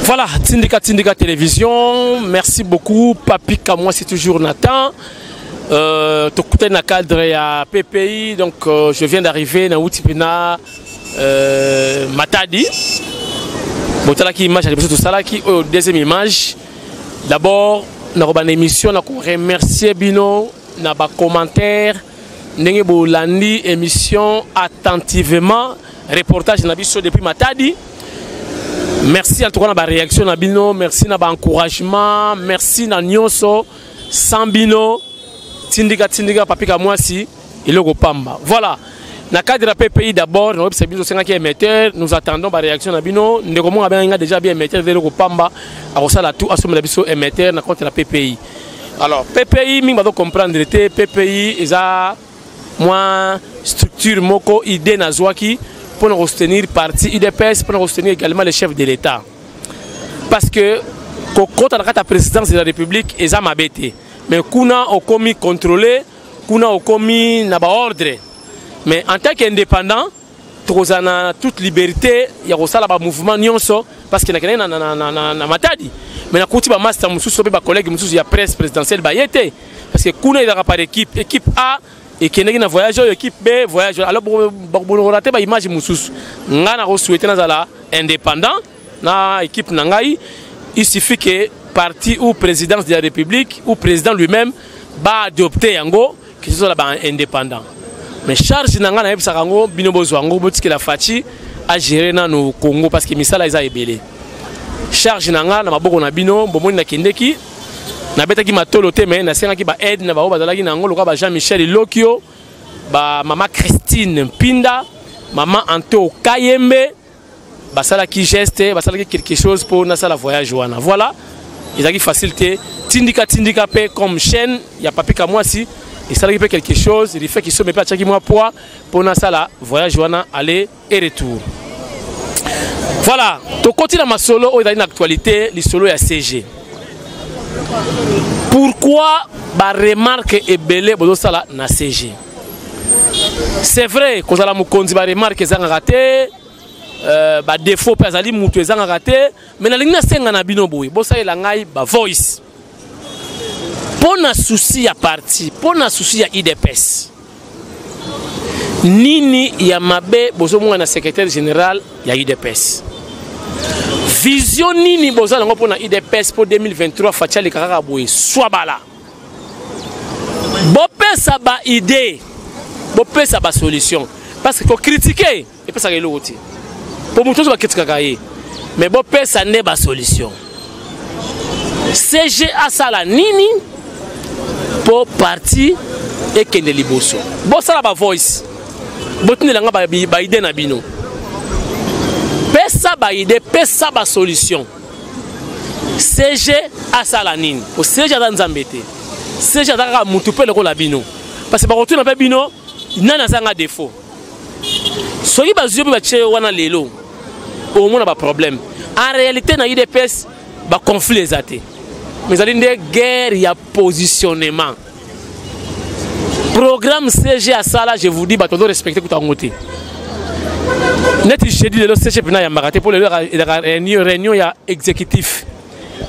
Voilà, Tindika Tindika Télévision, merci beaucoup. Papi moi c'est toujours Nathan. Tokutani na cadre ya PPI, donc je viens d'arriver na Outipina Matadi. Botalaki image ya liboso tosalaki oyo deuxième image. D'abord, nakobanda émission na koremercier bino na bacommentaire ndenge bolandi émission attentivement, reportage na biso depuis Matadi. Merci en tout cas na baréaction na bino, merci na baencouragement, merci na nyonso. Sans bino, Tindika Tindika Papi Kamwasi eloko pamba. Voilà, na cadre ya PPI, d'abord nakoyebisa biso osengaki émetteur, nous attendons baréaction na bino. Ndeko moko abengai nga déjà bien, émetteur eza eloko pamba, akosala tout asomela biso émetteur na compte na PPI. Alors PPI, mingi bazo comprendre te. PPI eza mwa structure moko, idée nazwaki mpona kosoutenir parti UDPS, mpona kosoutenir également le chef de l'État, parce que kokota na kati ya présidence de la République eza mabe te, mais kuna okomi contrôlé, kuna okomi na baordre. Mais en tant qu'indépendant, tokozala na toute liberté ya kosala bamouvement nyonso, parce que nakendaki na Matadi, mais nakuti bamaster mosusu mpe bacollègue mosusu ya presse présidentielle baye te, parce que kuna ezalaka par équipe. Équipe A ekendeki na voyage oyo, équipe B voyage oyo. Alors bokola te baimage mosusu. Ngai nakosouhaite nazala indépendant na équipe na ngai. Il suffit que parti ou présidence de la République ou président lui-même baadopte yango, ke tozala baindépendant. Mais charge na ngai, nayebisaka yango bino, bozwa yango, botikela Fatshi agérer nano Congo, parce que misala eza ebele. Charge na ngai na maboko na bino. Bomoni, nakendeki, nabetaki matolo te, mais nasengaki baaide na bango bazalaki na yango, lokola ba Jean Michel Lokio, bamama Christine Mpinda, mama Anto Kayembe. Basalaki geste, basalaki quelque chose mpo nasala voyage wana. Voilà, ezalaki facile te. Tindika Tindika mpe comme chaîne ya Papi Kamwasi esalaki mpe quelque chose. Rife Kisombe mpe atiaki mwa poids mpo nasala voyage wana, aller et retour. Voilà, tokoti na masolo oyo ezali na actualité, lisolo ya SG. Pourquoi baremarque ebele bozosala na SG? C'est vrai, kozala mokonzi, baremarque ezangaka te, badéfaut mpe azali mutu, ezangaka te. Mais nalingi nasenga na bino boye: bosalela ngai bavoice mpo na souci ya parti, mpo na souci ya UDPS. Nini ya mabe bozomona na secrétaire général ya UDPS? Vision nini boza nango mpo na UDPS mpo 2023 Fatshi aleka kaka boye swabala? Bopesa baidée, bopesa basolution, parce que kocritiquer epesaka eloko te, mpo moto nyonso bakritikaka ye. Mais bopesa nde basolution. SG asala nini mpo parti ekende liboso? Bosala bavoice, botindela nga baidée na bino. Pesa baidée, pesa basolution. SG asala nini? Po SG aza Nzambe te, SG aza kaka mutu mpe lokola bino, parce que bakotuna mpe bino nani azanga défaut. Soki bazwi mpe batie wana lelo, omona baproblème. En réalité, na UDPS baconflit eza te, mais ezali nde guerre ya positionnement. Programme SG asala, je vous dis, bato bazorespecte kuta yango te. Neti jeudi lelo, SG mpena ayambaka te, mpo lelo ezalaka réunion ya exécutif,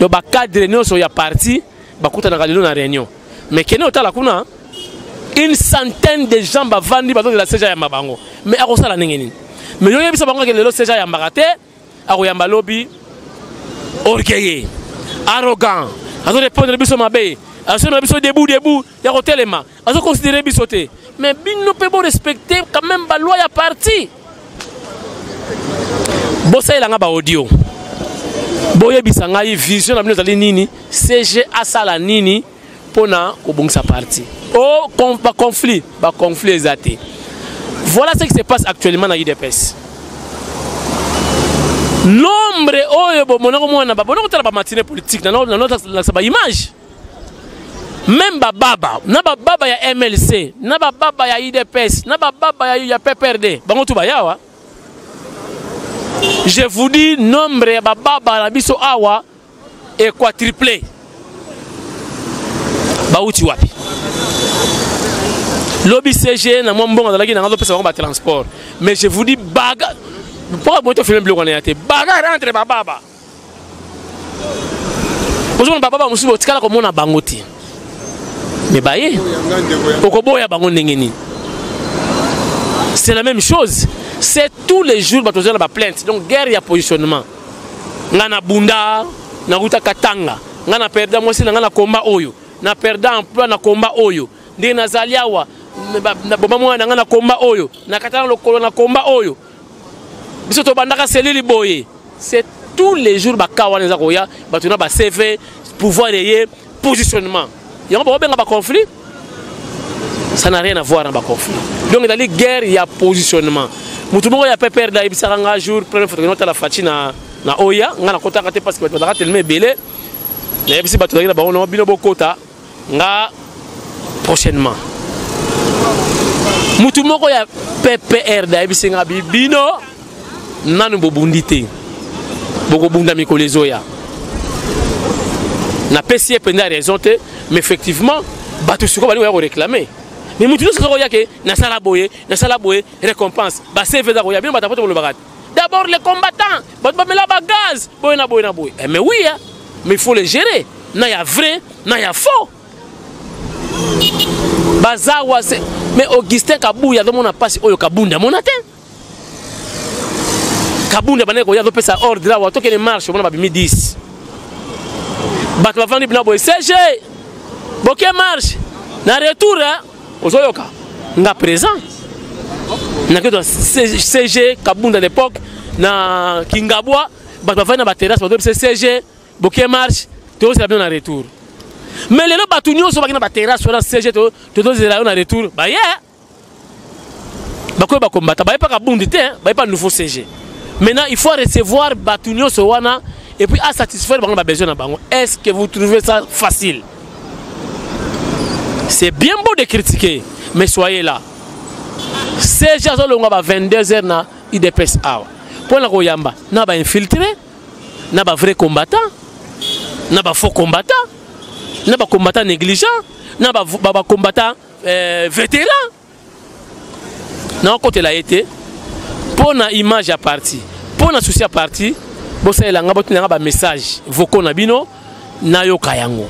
donc bacadre nyonso ya parti bakutanaka lelo na réunion. Mais kende otala kuna, une centaine de gens bavandi, bazozela SG ayamba bango. Mais akosala ndenge nini? Mais yo oyebisa bango ke lelo SG ayambaka te, akoyamba lobi. Orgueilleux, arrogant, azorépondre biso mabe, azosema biso debout debout ya kotelema, azoconsidere biso te. Mais bino mpe borespecte quand même baloi ya parti. Bosalelanga baaudio, boyebisa ngai vision na bino ezali nini, SG asala nini mpona kobongisa parti. O baconflit, baconflit eza te. Voilà ce qui se passe actuellement na UDPS. Nombre oyo bomona komona, babona kotala bamatinée politique, nanolakisa baimage, même bababa na bababa ya MLC, na bababa ya UDPS, na bababa ya PPRD, bango tu bayawa. Je vous dis, nombre ya bababa na biso awa equatriplé. Bauti wapi? Lobi SG na mwa mbongo azalaki nanga, azopesa bango batransport. Mais je vous dis, bagarre mpo boye tofilme biloko wana ya te, bagarre entre bababa. Ozomona baba mosusu botikala komona bango te, me baye okoboya bango ndenge nini? C'est la même chose, c'est tous les jours bato ozala baplainte. Donc guerre ya positionnement. Nga na bunda nakuta Katanga, nga na perda mwasi na nga na komba oyo, na perda emploi na komba oyo, ndenge nazali awa na boma mwana na nga na komba oyo, nakatana lokolo na komba oyo, biso tobandaka selili boye. C'est tous les jours baka wana eza koya bato na ba CV, pouvoir eye positionnement yango bakobenga baconflit. Ça n'a rien à voir na baconflit. Donc ezali guerre ya positionnement. Motu moko ya PPRD ayebisaka nga jour première fois tokende otala Faci na oya, nga nakotaka te parce que bato bazalaka telema ebele. Nayebisi bato tozalaki na bango: no, bino bokota, nga prochainement. Mutu moko ya PPRD ayebisi nga: bino nanu bobundi te, bokobunda mikolo ezoya. Napesi ye mpenza raison te, mais effectivement bato sikoyo bali koya koréclamer. Mais mutu nyonso aza koya ke nasala boye, nasala boye, récompense, baCV eza koya. Bino bato apoto bolobaka te, d'abord les combattants, bato bamela bagaz boye na boye na boye. Eh, mais oui, hein? Mais il faut les gérer, na ya vrai na ya faux baza wa. Mais Augustin Kabuya azomona mpasi oyo Kabunda amona te. Kabunda bandeki koya, azopesa ordre awa: tokende marche. Omona babimi 10, bato bavandi bina boye: SG, boke marche, na retour ozoyoka nga présent. Nakei SG Kabunda l'époque na Kingabwa, bato bavandi na baterrasse, bazobisa: SG, boke marche, tozozela bino na retour. Mais lelo bato nyonso baki na baterrasse wana, SG, tozozela yo na retour, baye bakoyi bakombata, baye mpaka bundi te, baye pa nouveau SG. Maintenant il faut recevoir bato nyonso wana et puis à satisfaire bango na babesoin na bango. Est ce que vous trouvez ça facile? C'est bien beau de critiquer, mais soyez là. SG azolongwa ba 22 heures na UDPS awa mpo na koyamba na bainfiltré, na bavrai combattant, na bafaux combattant, na bacombattant négligent, na bacombattant vétéran. Nakokotela ye te mpo na image ya parti, mpo na souci ya parti. Bosalela nga, botinda nga bamessage vocaux na bino, nayoka yango,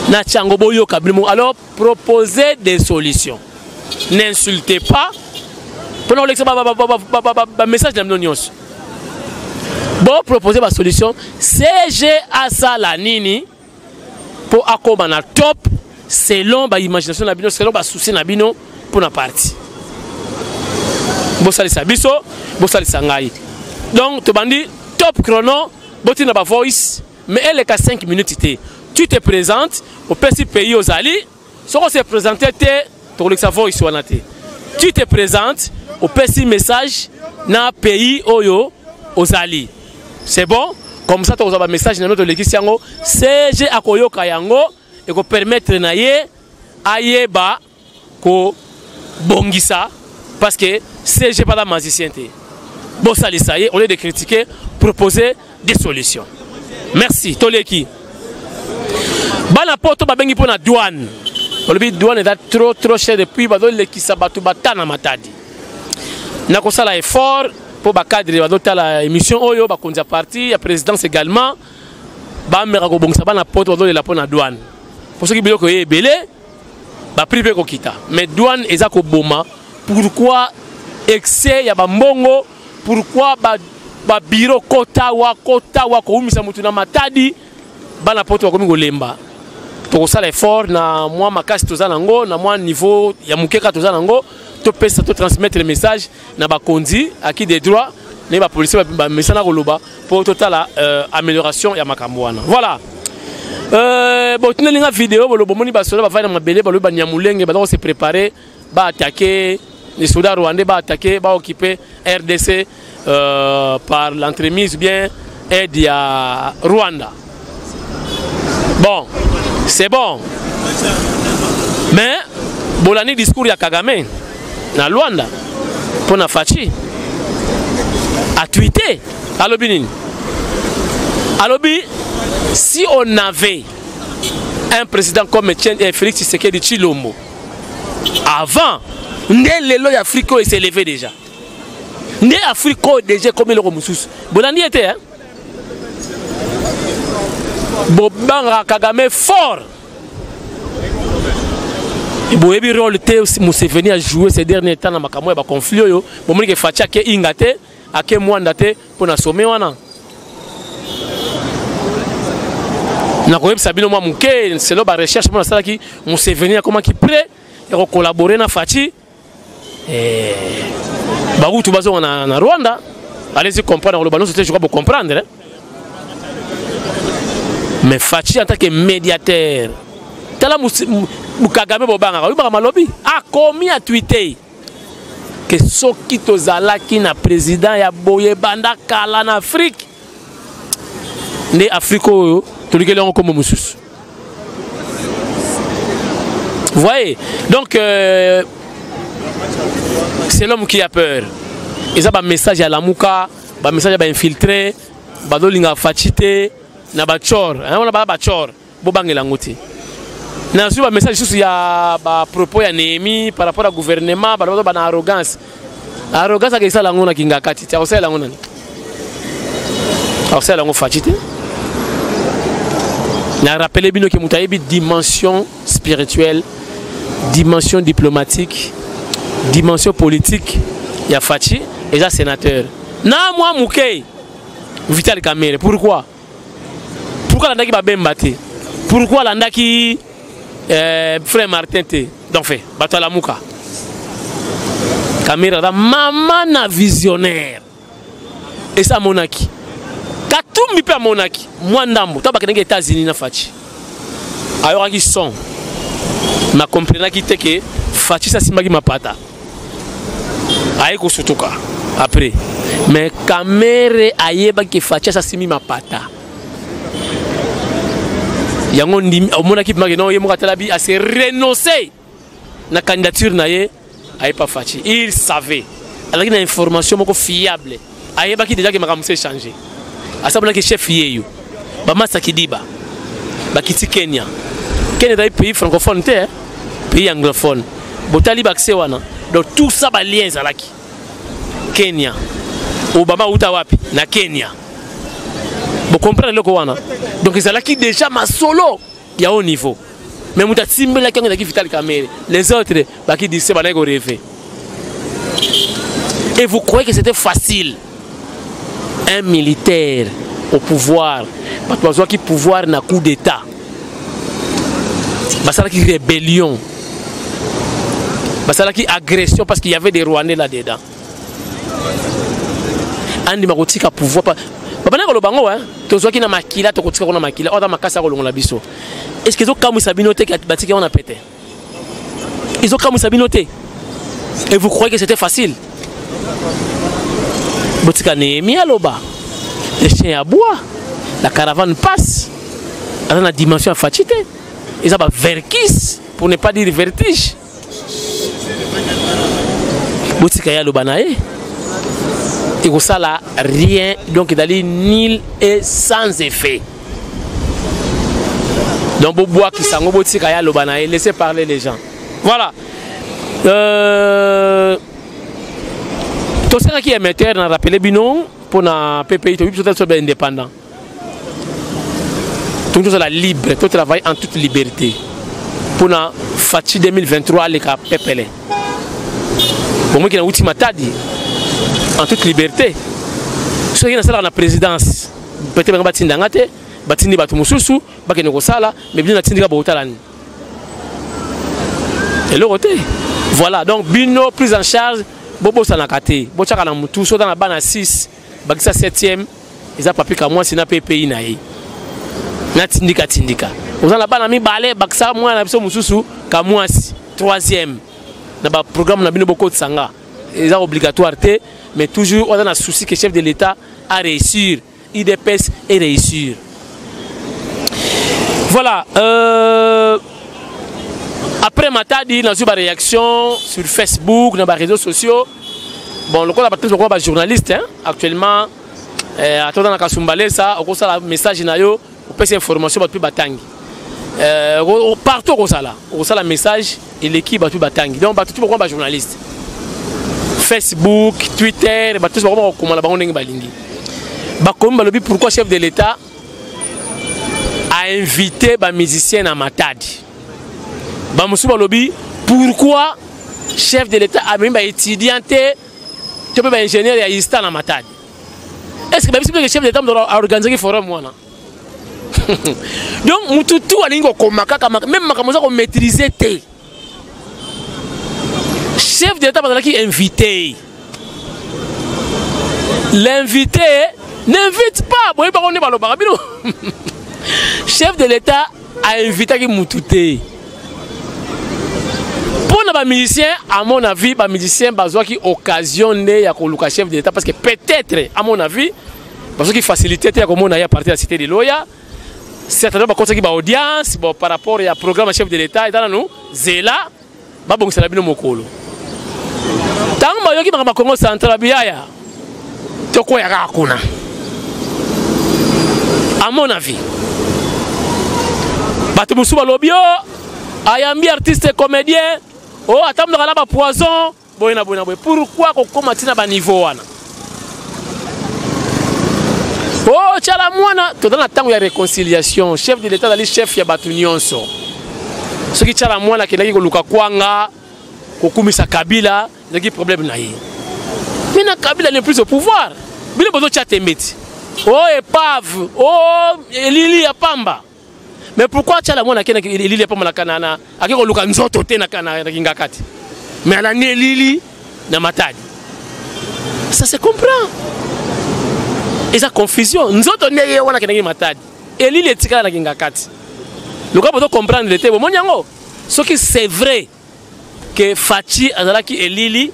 natia yango, boyoka bino. Alors proposez des solutions, n'insultez pas. Mpona kolekisa bamessage na bino nyonso, bopropose basolution. SG asala nini mpo akóma na top selon baimagination na bino, selon basouci na bino mpo na parti? Bosalisa biso, bosalisa ngai. Donc tobandi top chrono. Botinda bavoice, mais eleka 5 minutes te. Tu te présentes, opesi pays ozali. Soki ose présente te, tokolekisa voice wana te. Tu te présentes, opesi message na pays oyo ozali, c'est bon. Comme ça tokozwa bamessage na bino, tolekisi yango, SG akoyoka yango, ekopermettre na ye ayeba kobongisa, parce que SG pas magicien te. Bosalisa ye, au lieu de critiquer, proposer des solutions. Merci. Toleki bana poto babengi mpo na douane. Balobi douane eza trop trop cher depuis bazolekisa bato bata na Matadi. Nakosala effort mpo bacadre bazotala émission oyo, bakonzi ya parti, ya présidence également, bameka kobongisa. Bana poto bazolela mpo na douane, mpo soki biloko ye ebele, baprix mpe kokita. Mais douane eza koboma. Pourquoi excès ya bambongo? Pourquoi babiro kotawa kotawa kowumisa motu na Matadi? Bana poto bakomi kolemba. Tokosala effort na mwa makasi toza nango, na mwa niveau ya moke kaka toza nango, topesa, totransmettre message na bakonzi à qui de droit, ndenge bapolisier bamesana koloba, mpo totala amélioration ya makambo wana. Voilà. Botindeli nga video, boloba bomoni basoda bavandi na mabele, balobi banyamulenge baza kose préparer baattaquer les soldats rwandais, baattaquer, baoccuper RDC par l'entremise ou bien aide ya Rwanda. Bon, c'est bon, mais bolandi discours ya Kagame na Luanda mpo na Fatshi. Atwite, alobi nini? Alobi: si on avait un président comme Etienne, Félix Tshisekedi Tshilombo avant, nde lelo ya Afrique oyo es'élevé déjà, nde Afrique oyo déjà ekomi eloko mosusu. Bolandi ye te, hein? Bobangaka Kagame fort. Boyebi rôle te Museveni a joué ces derniers temps na makambo ya ba conflit oyo. Bomoni ke Fatshi ake inga te, ake Mwanda te mpo na sommet wana. Nakoyebisa bino mwa moke selon ba recherche mpo nasalaki, Museveni akomaki prêt ya kocollaborer na Fatshi. Eh, bahutu bazonga na, na Rwanda. Allez-y comprendre, koloba nyonso te, je crois bocomprendre. Mais Fatshi en tant que médiateur, tala Kagame bobangaka, oyebaka malobi akomi a tweeter ke soki tozalaki na président ya boye banda kala na Afrique, nde Afrique oyo tolikeli yango kombo mosusu. Vous voyez? Donc, c'est l'homme qui a peur. Et ça, message à la mouka, message à infiltré, bazolinga Fatshi te, na ba tchor, hein, on a ba tchor, bobangela yango te. Nazwi ba message lisusu ya ba propos ya Néhémie par rapport à gouvernement, ba ba na arrogance. Arrogance akesala yango na Kingakati, ti akosala yango nani? Akosala yango Fatshi te. Na rappelé bino ke moto ayebi dimension spirituelle, dimension diplomatique, dimension politique ya Fatshi, eza sénateur. Na mwa moke Vital Kamerhe, pourquoi? Pourquoi alandaki Babemba te? Pourquoi alandaki frère Martin te? Donc fait, bato ya Lamuka. Kamerhe aza mama na visionnaire. Esa amonaki. Katumbi mpe amonaki mwa ndambo ntango bakendaki États-Unis na Fatshi. Ayokaki son. Na comprenaki te ke Fatshi asimbaki mapata. Aye kosutuka après. Mais Kamerhe ayebaki ke Fatshi asimbi mapata. Yango ndimi omonaki mpe non ye moko atalabi a se renoncer na candidature na ye aye pa Fatshi. Il savait. Azalaki na information moko fiable. Ayebaki déjà ke makambo se changer. Asabolaki chef yeyo. Bamasa Kidiba. Bakiti Kenya. Kenya ezali pays francophone te, hein? Pays anglophone. Botali bakse wana. Donc tout ça ba lien ezalaki. Kenya. Obama uta wapi? Na Kenya. Bo comprendre eloko wana. Donc ezalaki déjà masolo ya haut niveau. Mais moto atimbelaki yango ezalaki Vital Kamerhe. Les autres baki dise bandaki ko rêver. Et vous croyez que c'était facile? Un militaire au pouvoir, bato bazwaki pouvoir na coup d'état. Basalaki rébellion. Basalaki agression parce qu'il y avait des Rwandais là-dedans. Andi makotika pouvoir pa babana koloba ngo hein, tozwaki na makila tokotika kona makila, oza makasi ya kolongola biso. Est-ce que ezokamwisa bino te batiki yango na pete? Ezokamwisa bino te? Et vous croyez que c'était facile? Botika Néhémie aloba. Les chiens aboient, la caravane passe. Aza na dimension ya Fatshi te. Eza ba verkis, pour ne pas dire vertige. Botika ye aloba na ye. Ekosala rien, donc ezali nul et sans effet. Donc bobwakisa yango, botika ye aloba na ye, laissez parler les gens. Voilà. Tosengaki émetteur na rappeler bino pour na PPI, toyebi biso toza indépendant. Tout tozala libre, to travailler en toute liberté. Pour na Fatshi 2023 aleka pepele. Bomoi ki na wuti Matadi en toute liberté. Soki nasalaka na présidence, peut-être bango batinda nga te, batindi bato mosusu bakende kosala, mais bino natindika bokotala nini? Eloko te. Voilà, donc bino prise en charge bobosanaka te, botiaka na mutu, soki oza na bana 6, bakisa 7e, eza papi kamwasi na PPI na ye. Na tindika tindika. Oza na bana mibale, bakisa mwana na biso mosusu kamwasi 3e. Na ba programme na bino bokotisa nga. Eza obligatoire te, mais toujours oza na souci que chef de l'État a réussir, IDPS et réussir. Voilà, après Matadi, dans une réaction sur Facebook, dans les réseaux sociaux. Bon, le coup, on a journaliste, hein, actuellement, attends, dans Kasumbalesa, on a un message, on peut information, on peut batangi. Partout, on a on a message et l'équipe, on peut batangi. Donc, tout le monde est journaliste. Facebook, Twitter, tout le monde est balingi. Bakomi balobi pourquoi chef de l'État Ainvité bamusicien na Matadi. Bamosusu balobi pourquoi chef de l'État amemi baétudiant te to mpe baingénieur ya ISTA na Matadi? Est ce que babisi mpe chef de l'État moto aorganisaki forum wana? Donc mutu tu alingi kokoma kaka même makambo oza komaîtrise te. Chef de l'État bazalaki invité. L'invité n'invite pas. Boye bango nde balobaka bino. Chef de l'État ainvitaki mutu te. Mpo na bamusicien, à mon avis, bamusicien bazwaki occasion nde ya koluka chef de l'État, parce que peut-être, à mon avis, bazwaki facilité te ya komona ye à partir ya Cité de Loya. Certainement bakotaki baaudience. Bon, par rapport ya programme ya chef de l'État eza nanu zela babongisela bino mokolo. Ntango bayoki makambo ya Congo Central, biyaya tokoya kaka kuna. À mon avis, bato mosusu balobi o ayambi artiste comédien o atambulaka na bapoison boye na boye na boye. Pourquoi kokóma ntina baniveau wana? O Tshala Mwana, toza na ntango ya réconciliation. Chef de l'État azali chef ya bato nyonso. Soki Tshala Mwana akendaki koluka kwanga kokumisa Kabila, ezalaki problème na ye. Mais na Kabila n'est plus au pouvoir, bino bozotya tembe ti o épave o elili ya pamba. Mais pourquoi Tshala Mwana akendaki elili ya pamba na ake koluka nzoto te na Kingakati, mais alandi elili na Matadi? Ça se comprend, eza confusion. Nzoto nde ye wana akendaki Matadi, elili etikala na Kingakati. Lokola bozo comprendre te, bomoni yango. Soki c'est vrai que Fatshi azalaki elili,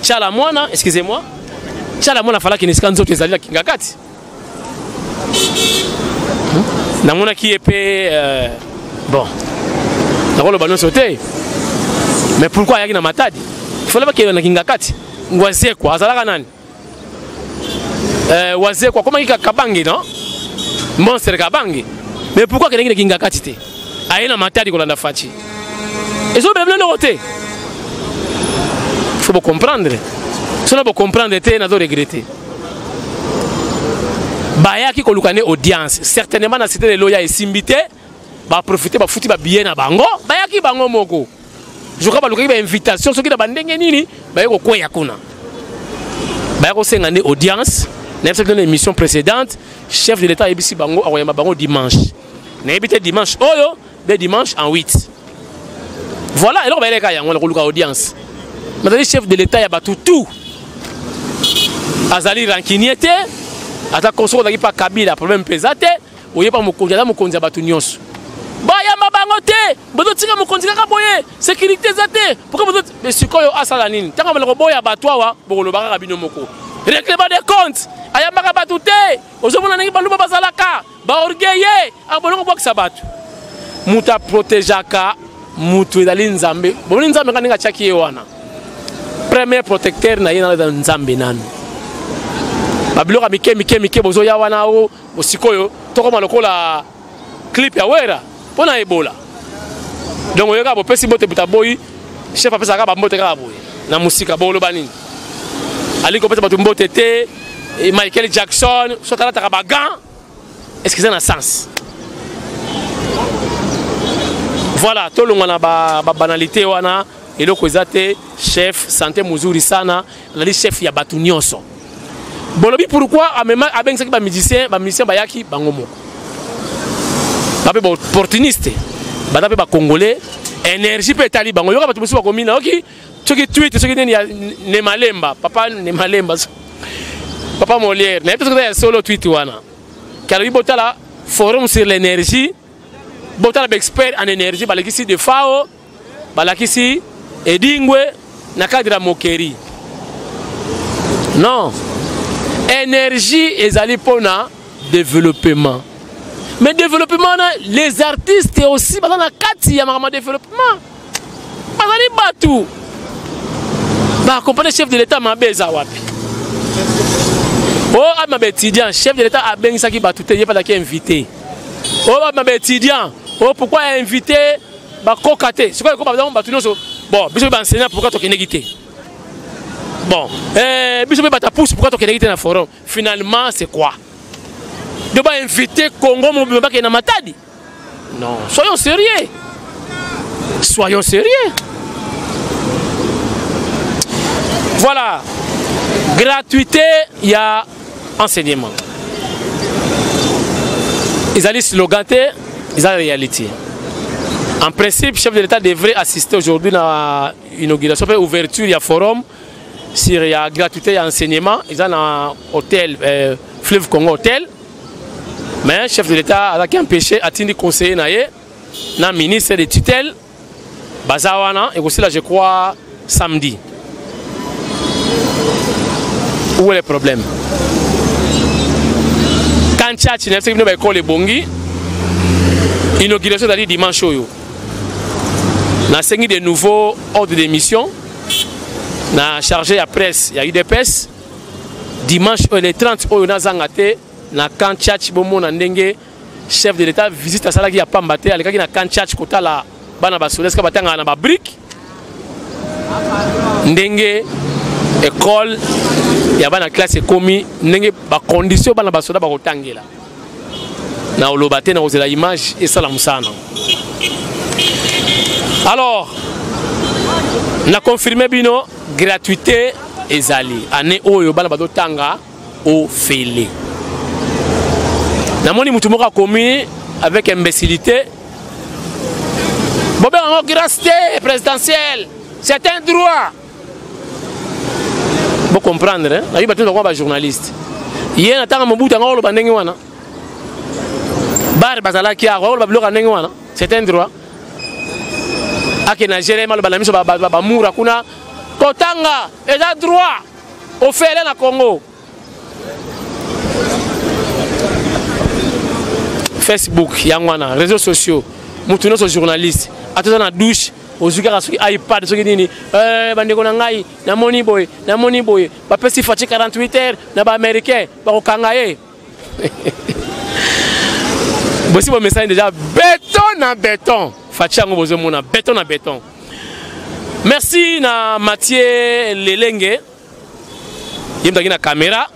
Tshala Mwana, excusez-moi, Tshala Mwana afalaki na esika nzoto ezali na Kingakati. Namonaki ye mpe bon, nakoloba nyonso te, mais pourquoi ayaki na Matadi? Fallait bakende na Kingakati. Wazekwa azalaka nani? Wazekwa akomaki Kabange, non? Monstre Kabange. Mais pourquoi akendaki na Kingakati te, aye na Matadi kolanda Fatshi? Ezobela bino eloko te. Faut bocomprendre. Sona bocomprendre te, nazo regretter. Bayaki koluka ne audience certainement na Cité de Loya, esimbi te, baprofite, bafuti babillet na bango, bayaki bango moko. Joka balukaki bainvitation soki na bandenge nini, baye kokweya kuna, baya kosenga nde audience. Nayebisaki na émission précédente, chef de l'État ayebisi bango akoyamba bango dimanche. Nayebi te dimanche oyo de dimanche en 8. Voilà eloko bayeleka yango na koluka audience. Azali chef de l'État ya bato tout, azali rancunier te. Ata soki ozalaki mpa Kabila, problème mpe eza te. Oyeba mokonzi aza mokonzi ya bato nyonso. Bayamba bango te, bozotika mokonzi kaka boye, sécurité eza te. Pourquoi bozo? Mais sikoyo asala nini ntango abanda koboya bato awa? Bokoloba kaka bino moko règlement de compte, ayambaka bato te. Ozomona ndenge baluba bazalaka baorgueille, abolongo kobwakisa bato. Moto aprotegeaka moto ezali Nzambe. Bomoni Nzambe nga ndenge atiaki ye wana, premier protecteur na ye nano eza Nzambe. Nanu babiloko ya mike mike mike bozoya wana o sikoyo tokoma lokola clip ya Wera mpo na Ebola. Donc oyoka bopesi mbote, buta boyi chef apesaka bambote kaka boye na mosika. Boloba nini? Alingi kopesa bato mbote te. Michael Jackson soki alataka bagants, est ce que eza na sens? Voilà, tolongwa na babanalité wana, eloko eza te. Chef santé mozuri sana, azali chef ya bato nyonso. Bolobi pourquoi amema abengisaki bamusicien? Bamusicien bayaki bango moko, bape baopportuniste, baza mpe bacongolais, énergie mpe etali bango. Yoka bato mosusu bakomi nayoki soki tweet soki nini ya Nemalemba, papa Nemalemba, papa Molière, nayebi te soki eza ya solo. Tweet wana kalobi botala forum sur l'énergie, botala baexpert en énergie, balekisi Defao, balakisi Edingwe na cadre ya mokeri. Non, énergie ezali mpona développement, mais développement wana, les artistes aussi baza na kati ya makambo ya développement, bazali bato baaccompagne chef de l'État. Mabe eza wapi? O ama baétudiant, chef de l'État abengisaki bato te, ye mpe azalaki invité. O ama baétudiant, o pourquoi invité bakoka te? Sikoyo ekoma bato nyonso. Bon, biso mpe baenseignant, pourquoi tokendeki te? Bon, biso mpe bato pousse, pourquoi tokendeki te na forum? Finalement, c'est quoi de bainvité Congo mobima bakende na Matadi? Non, soyons sérieux, soyons sérieux. Voilà, gratuité ya enseignement ezali slogan te, eza réalité. En principe, chef de l'État devrait assister aujourd'hui na inauguration mpe ouverture ya forum sur ya gratuité ya enseignement. Eza na hôtel Fleuve Congo Hotel, mais chef de l'État azalaki empêché, atindi conseiller na ye na ministre de tutelle. Baza wana, ekosila je crois samedi. Où est le problème? Kanchachi na bino baekole ebongi, inauguration ezali dimanche oyo. Nasengi de nouveau ordre de mission na chargé ya presse ya UDPS, dimanche oyo le 30 oyo nazanga te na camp Tchatch. Bomona ndenge chef de l'État visite asalaki ya pamba te, alekaki na camp Tchatch kotala bana basoda esika batangaka na babrike, ndenge école ya bana classe ekomi, ndenge bacondition bana basoda bakotangela. Na oloba te, na kozela image esala mosala nango. Alors na confirme bino, gratuité ezali année oyo, bana bazotanga ofele. Namoni mutu moko akomi avec imbécilité: bobenga yango grâce te présidentielle, c'est un droit. Bocomprendre, nayebi bato bakoma bajournaliste. Ye na ntango Mobutu yango oloba ndenge wana, bar bazalaki awa, oloba biloko ya ndenge wana, c'est un droit. Ake na GRM, aloba na miso bamura kuna, kotanga eza droit ofele na Congo. Facebook yango wana, réseaux sociaux, motu nyonso journaliste. Ata oza na douche, ozwi kaka soki iPad, soki nini, bandeko na ngai, namoni boye, namoni boye, bapesi Fatshi 48 heures na baaméricain, bakokanga ye. Bosi bomesani déjà, béton na béton. Fatshi yango bozomona, béton na béton. Merci na Mathieu Lelenge, ye mutaki na caméra.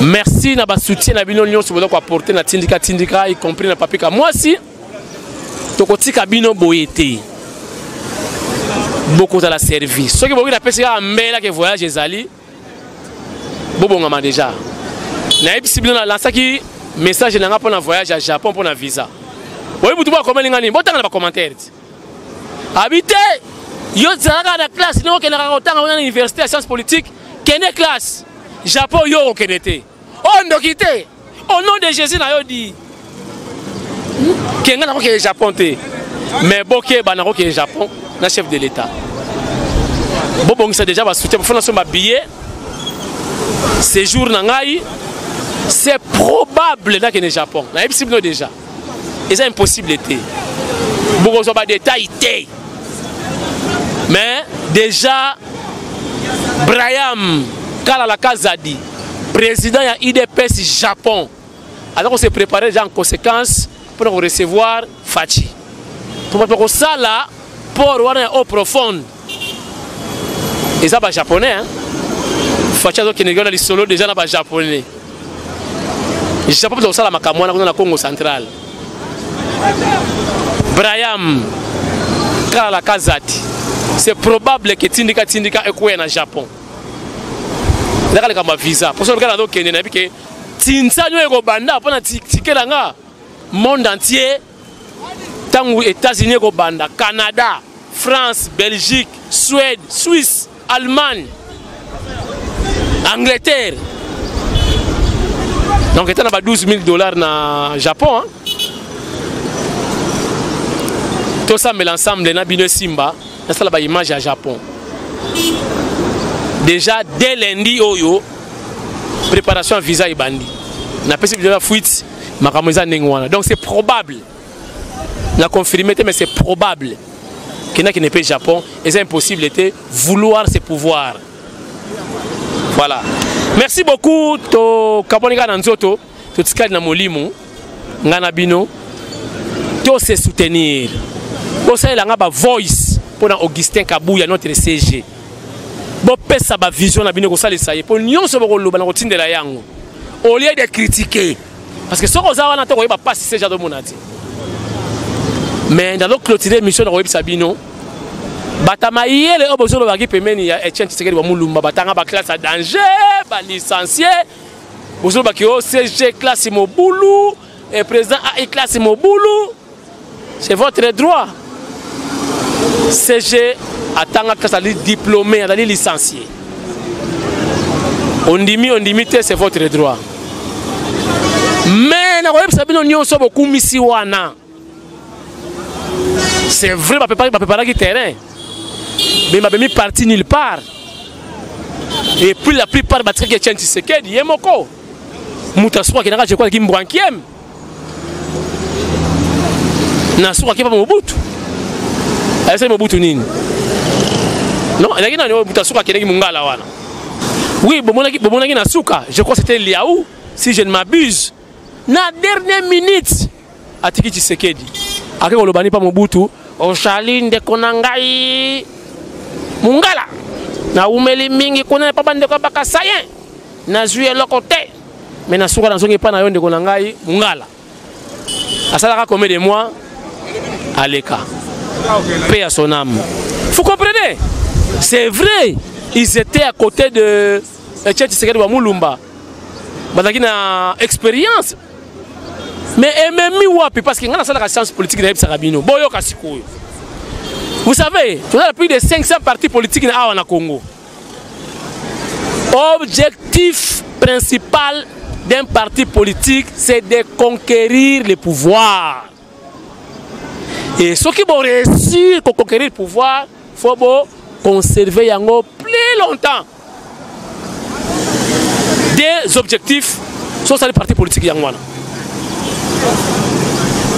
Merci na basoutien na bino nyonso boza koapporte na Tindika Tindika, y compris na Papika Mwasi. Tokotika bino boye te, bokozala service. Soki bokoki, napesi kaka mbela ke voyage ezali, bobongama déjà. Nayebisi bino, nalansaki message na nga mpo na voyage ya Japon, mpo na visa. Oyebi butu bo akomeli nga nini? Botanga na bacommentaire ti abi te. Yo zalaka na classe, ndenge okendaka kotanga kuna na université ya science politique, kende classe. Japon yo okende te, oyo ndoki te. Au nom de Jésus na yo di kenga, nakokende Japon te, mais bokeba, nakokende Japon na chef de l'État. Bobongisa déjà basoutien, bofona so babillet, séjour na ngai. C'est probable nakende Japon, nayebisi bino déjà, eza impossible te, bokozwa badetail te. Mais déjà Braham Kalala Kazadi, président ya UDPS Japon, aza kose préparer déjà en conséquence mpona korecevoir Fatshi, mpo bato bakosala port wana ya eau profonde eza bajaponais, hein? Fatshi azokende na lisolo déjà na bajaponais. Japon mpe kosala makambo wana kuna na Congo Central. Braham Kalala Kazadi, c'est probable ke Tindika Tindika ekweya na Japon. Ezaka likambo ya visa, mposo kaka nazokende, nayebi ke tinsani oyo ekobanda mpo na tike na nga monde entier. Ntango États-Unis ekobanda, Canada, France, Belgique, Suède, Suisse, Allemagne, Angleterre, donc eta na ba 12 000 $ na Japon, hein? Tosambela ensemble na bino, esimba, nasala baimage ya Japon déjà dès lundi oyo. Préparation ya visa ebandi, napesi bino ya fuite, makambo eza ndenge wana. Donc c'est probable, na confirmé te, mais c'est probable kendaki mpe Japon. Eza impossible te, vouloir c'est pouvoir. Voilà, merci beaucoup. Tokabwani kaka na nzoto, totikali na molimo. Ngai na bino tose soutenir. Bosalela nga bavoice mpo na Augustin Kabuya, notre SG. Bopesa bavision na bino, kosalisa ye mpo nyonso bokoloba na kotindela yango, au lieu de critiquer, parce que soki oza wana te, koyeba pasi SG azomona te. Mais nazo clôturer émission na koyebisa bino bato mayele oyo bozolobaki pembeni ya Etienne Tshisekedi wa Mulumba, batanga baclasse ya danger, balicencie. Bozolobaki o CG classe mobulu et président AI classe mobulu, c'est votre droit. CG atanga classe, azali diplômé, azali licencié. Ondimi, ondimi te, c'est votre droit. Mais nakoyebisa bino nyonso bokumisi wana, c'est vrai, bapréparaki terrain, mais babemi parti nulle part. Et puis la plupart batikaki Etienne Tshisekedi ye moko. Moto asuku akendaka, je crois, alaki mbwankiem na suku akepa Mobutu. Ayesaki Mobutu nini? Non, ezalaki nani oyo moto asuku akendaki mongala wana? Oui, bomonaki, bomonaki na suka, je crois c'était Lihau, si je ne m'abuse, na dernière minute atiki Tshisekedi, ake koloba ni pa Mobutu: "Ozali ndeko na ngai mongala, nawumeli mingi kuna pa bandeko ya bakasayen, nazwi eloko te, mais na suka nazongi epai na yo, ndeko na ngai mongala." Asalaka combien de mois, aleka, paix à son âme. Vous comprenez? C'est vrai, ils étaient à côté de Etienne Tshisekedi wa Mulumba, bazalaki na expérience, mais ememi wapi? Parce que ngai nasalaka science politique, nayebisaka bino, boyoka sikoyo. Vous savez, toza plus de 500 partis politiques na awa na Congo. Objectif principal d'un parti politique, c'est de conquérir le pouvoir. Et soki boréussir koconquérir le pouvoir, faut bo conserver yango plus longtemps. Des objectifs so osali parti politique, yango wana.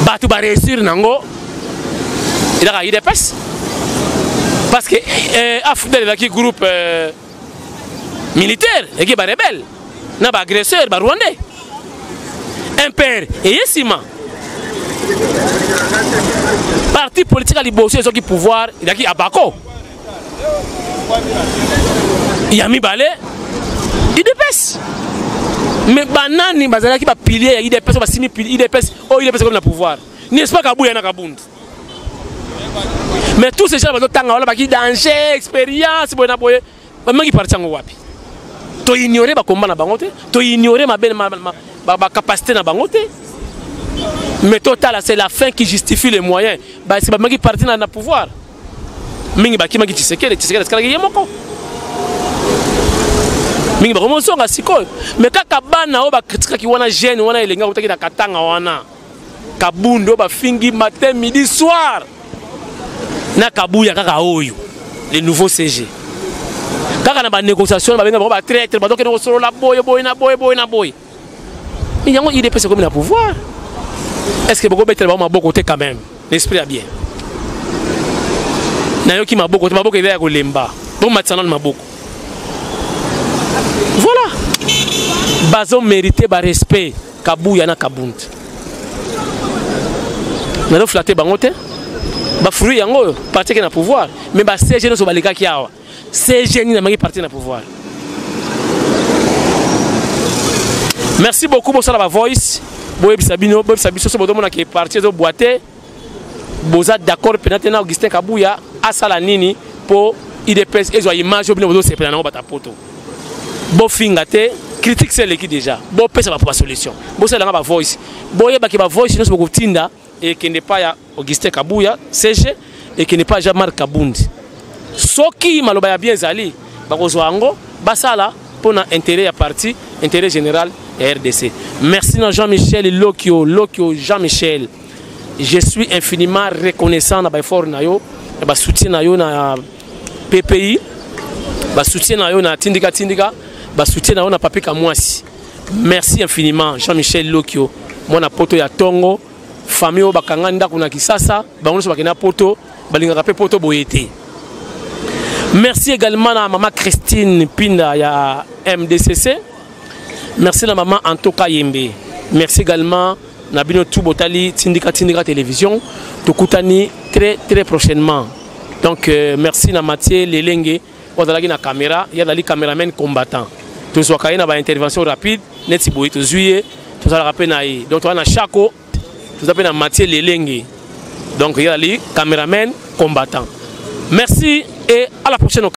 Bato baréussir nango ezaka UDPS, parce que AFDL ezalaki groupe militaire, eki barebelle na baagresseur barwandais. MPR eye nsima. Parti politique ya liboso ezwaki pouvoir ezalaki Abako, ya mibale UDPS. Mais banani bazalaki bapilier ya UDPS oyo basimi UDPS, oyo UDPS ekomi na pouvoir? N'est-ce pas Kabuya na Kabund? Mais tous ces gens bazotanga wana baki danger, expérience boye na boye, bamaki parti yango wapi? Toignore bakomba na bango te, toignore mabe bacapacité na bango te, mais totala, c'est la fin qui justifie les moyens. Basi bamaki parti na pouvoir, mingi bakimaki Tshisekedi. Tshisekedi asikalaki ye moko, mingi bakomozonga sikoyo. Mais kaka bana oyo bakritikaki wana, jeune wana elengi akutaki na Katanga wana, Kabundu, oyo bafingi matin, midi, soir, na Kabuya kaka oyo le nouveau CG, kaka na banégociation babenga bango batraître, bazokende kosolola boye boye na boye boye na boye. Yango UDPS ekomi na pouvoir. Est ce que bokobetela bango maboko te? Quand même, l'esprit ya bien, nayoki maboko te, maboko eza ya kolemba, bomatisa nano maboko. Voilà, bazomérite barespect, Kabuya na Kabund. Nazoflatter bango te, bafruit yango oyo parti eke na pouvoir. Mais baCG nyonso balekaki awa, CG nini amaki parti na pouvoir? Merci beaucoup. Bosala bavoice, boyebisa bino, boyebisa biso so bozomonaka parti ezobwa te, boza d'accord mpena te na Augustin Kabuya. Asala nini mpo UDPS ezwa image oyo bino bozosepela nango? Bata poto, bofinga te, critique se eleki déjà. Bopesa bapo basolution, bosalelanga bavoice, boyebaki bavoice nyonso bokotinda ekende pa ya Augustin Kabuya CG, ekende pa Jean Marc Kabundi. Soki maloba ya bien ezali, bakozwa yango, basala mpona intérêt ya parti, intérêt général ya RDC. Merci na Jean-Michel Lokio, Lokio Jean-Michel, je suis infiniment reconnaissant na baeffort na yo, na basoutien na yo na PPI, basoutien na yo na Tindika Tindika, basoutien na yo na Papi Kamwasi. Merci infiniment, Jean-Michel Lokio, mwana poto ya ntongo. Famille oyo bakanga ndako na Kisasa, bango nyonso bakenda poto, balingaka mpe poto boye te. Merci également na mama Christine Pinda ya MDCC. Merci na mama Antoka Yembe. Merci également na bino tout botali Tindika Tindika Télévision. Tokutani très très prochainement. Donc merci na Mathieu Lelenge oyo azalaki na caméra, ye azali caméraman combattant. Tozwaka ye na baintervention rapide neti boye, tozwi ye, tozalaka mpe na ye. Donc toza na Chako, toza mpe na Mathieu Lelenge. Donc ye azali cameraman combattant. Merci et à la prochaine.